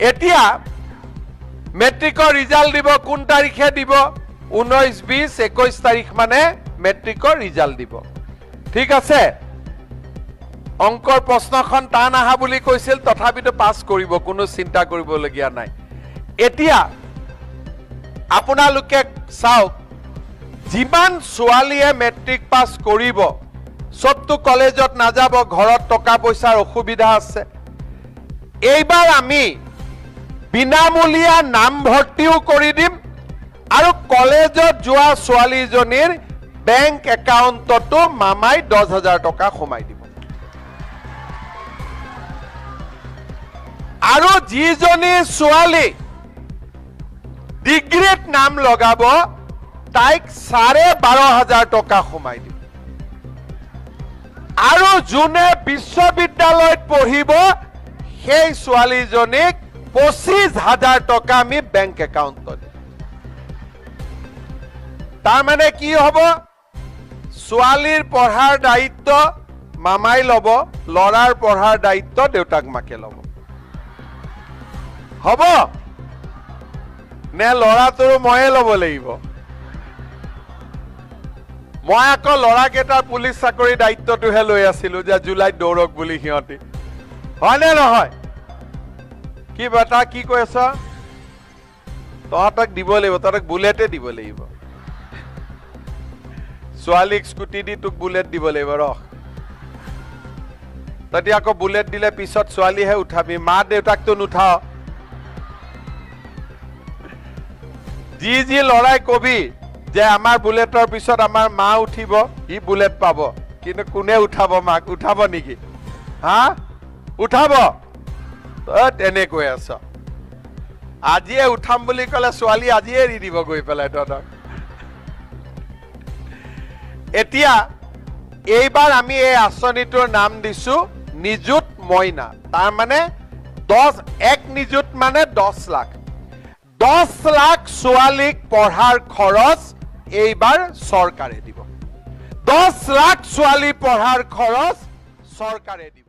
এতিয়া মেট্ৰিকৰ ৰিজাল্ট দিব, কোন তাৰিখে দিব? 19, 20, 21 তাৰিখ মানে মেট্ৰিকৰ ৰিজাল্ট দিব। ঠিক আছে, অংকৰ প্ৰশ্নখন টান আহা বুলি কৈছিল, তথাপিতো পাছ কৰিব, কোনো চিন্তা কৰিবলগীয়া নাই। এতিয়া আপোনালোকে চাওক, যিমান ছোৱালীয়ে মেট্ৰিক পাছ কৰিব, চবতো কলেজত নাযাব, ঘৰত টকা পইচাৰ অসুবিধা আছে। এইবাৰ আমি বিনামূলীয়া নামভৰ্তিও কৰি দিম আৰু কলেজত যোৱা ছোৱালীজনীৰ বেংক একাউণ্টতো মামাই 10,000 টকা সোমাই দিব। আৰু যিজনী ছোৱালী ডিগ্ৰীত নাম লগাব, তাইক 12,500 টকা সোমাই দিব। আৰু যোনে বিশ্ববিদ্যালয়ত পঢ়িব, সেই ছোৱালীজনীক 25,000 টকা আমি বেংক একাউণ্টত দিম। তাৰমানে কি হ'ব? ছোৱালীৰ পঢ়াৰ দায়িত্ব মামাই ল'ব, ল'ৰাৰ পঢ়াৰ দায়িত্ব দেউতাক মাকে ল'ব। হ'ব নে? ল'ৰাটোৰো ময়ে ল'ব লাগিব? মই আকৌ ল'ৰাকেইটাৰ পুলিচ চাকৰিৰ দায়িত্বটোহে লৈ আছিলো যে জুলাইত দৌৰক বুলি সিহঁতি, হয়নে নহয়? কি বেটা, কি কৈ আছ? তহঁতক দিব লাগিব, তহঁতক বুলেটে দিব লাগিব। ছোৱালীক স্কুটি দি তোক বুলেট দিব লাগিব। ৰহ, তহঁতি আকৌ বুলেট দিলে পিছত ছোৱালীহে উঠাবি, মা দেউতাকতো নুঠাও। যি যি ল'ৰাই কবি যে আমাৰ বুলেটৰ পিছত আমাৰ মা উঠিব, সি বুলেট পাব। কিন্তু কোনে উঠাব মাক? উঠাব নেকি? হা, উঠাব? তেনেকৈ আছ। আজিয়ে উঠাম বুলি ক'লে ছোৱালী আজিয়ে এৰি দিব গৈ পেলাই তহঁতক। এতিয়া এইবাৰ আমি এই আঁচনিটোৰ নাম দিছো নিযুত মইনা। তাৰমানে 1 নিযুত মানে 10 লাখ। 10 লাখ ছোৱালীক পঢ়াৰ খৰচ এইবাৰ চৰকাৰে দিব। 10 লাখ ছোৱালী পঢ়াৰ খৰচ চৰকাৰে দিব।